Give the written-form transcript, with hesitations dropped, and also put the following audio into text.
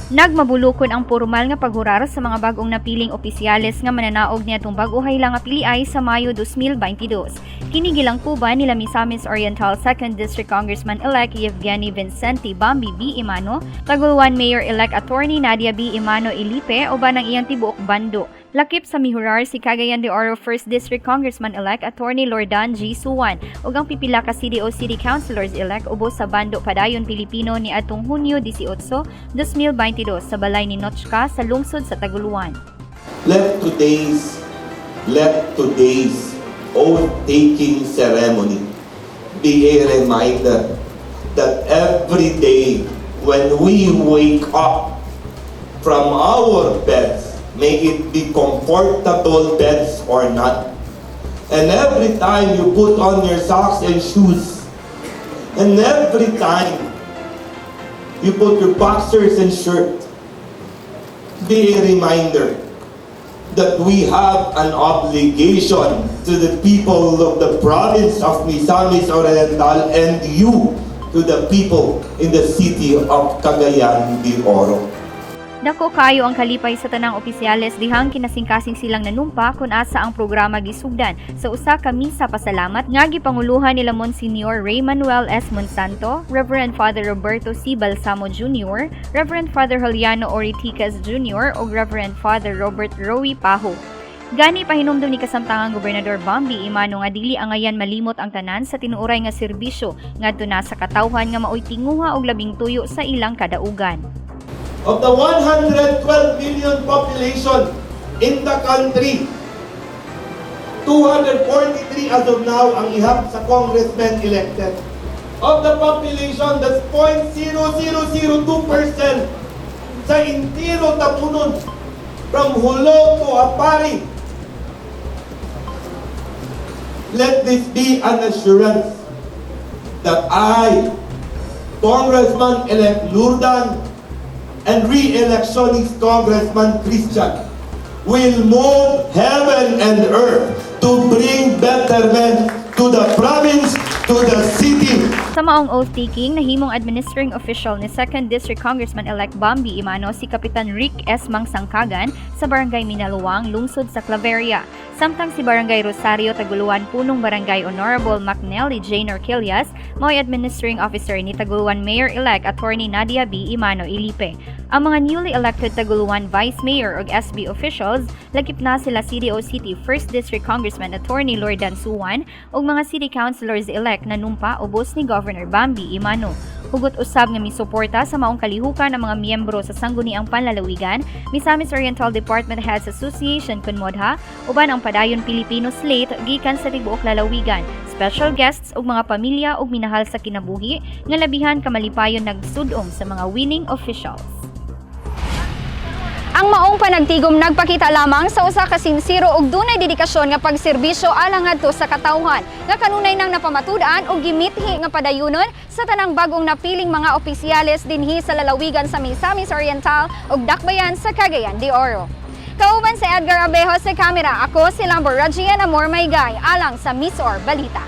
Nagmabulukon ang pormal nga paghurar sa mga bag-ong napiling opisyales nga mananaog niadtong bag-o hayla nga piliay sa Mayo 2022. Kini gilangkuban nila Misamis Oriental 2nd District Congressman-elect Yevgeny Vincente Bambi B. Emano, Taguluan Mayor-elect Attorney Nadia B. Emano Ilipe uban ang iyang tibuok bando. Lakip sa mihurar si Cagayan de Oro 1st District Congressman-elect Attorney Lordan G. Suwan ug ang pipila ka CDO City Councilors-elect ubos sa bando Padayon Pilipino ni atong Hunyo 18, 2022 sa balay ni Notchka sa lungsod sa Taguluan. Let today's oath-taking ceremony be a reminder that every day when we wake up from our beds, may it be comfortable beds or not, and every time you put on your socks and shoes, and every time you put your boxers and shirt, be a reminder that we have an obligation to the people of the province of Misamis Oriental and you to the people in the city of Cagayan de Oro. Dako kaayo ang kalipay sa tanang opisyales dihang kinasingkasing silang nanumpa kung asa ang programa gisugdan sa usa ka misa pasalamat nga gipanguluhan nila Monsignor Ray Manuel S. Monsanto, Reverend Father Roberto C. Balsamo Jr., Reverend Father Juliano Oritikas Jr. ug Reverend Father Robert Rowie Paho. Gani pahinumdum ni kasamtangang Gobernador Bambi Emano nga dili angayan malimot ang tanan sa tinuoray nga serbisyo ngadto na sa katawhan nga maoy tinguha og labing tuyo sa ilang kadaugan. Of the 112 million population in the country, 243 as of now ang ihap sa congressmen elected. Of the population, that's 0.0002% sa intiro Tapunon from Jolo to Aparri. Let this be an assurance that I, Congressman-elect Lurdan, and re-electionist Congressman Christian will move heaven and earth to bring betterment to the province, to the city. Sa maong oath-taking, nahimong administering official ni 2nd District Congressman-elect Bambi Emano si Kapitan Rick S. Mangsangkagan sa Barangay Minaluang, lungsod sa Claveria. Samtang si Barangay Rosario, Taguluan Punong Barangay Honorable McNelly J. Norquilias, mao'y administering officer ni Taguluan Mayor-elect Attorney Nadia B. Emano Ilipe. Ang mga newly elected Taguluan Vice Mayor ug SB officials, lakip na sila CDO City 1st District Congressman Attorney Lordan Suwan ug mga City Councilors-elect na numpa ubos ni Governor Bambi Emano. Hugot usab nga misuporta sa maong kalihukan ang mga miyembro sa Sangguniang Panlalawigan, Misamis Oriental Department Heads Association kun MODHA, uban ang Padayon Pilipino Slate gikan sa tibuok lalawigan, special guests ug mga pamilya ug minahal sa kinabuhi nga labihan kamalipayon nagsudong sa mga winning officials. Ang maong panagtigom nagpakita lamang sa usa ka sinsero ug dunay dedikasyon nga pagserbisyo alang ngadto sa katawhan nga kanunay nang napamatud-an og gimithi nga padayunon sa tanang bag-ong napiling mga opisyales dinhi sa lalawigan sa Misamis Oriental ug dakbayan sa Cagayan de Oro. Kauban sa Edgar Abejo sa kamera, ako si Lambo Rajian Amor Maygay alang sa Misor Balita.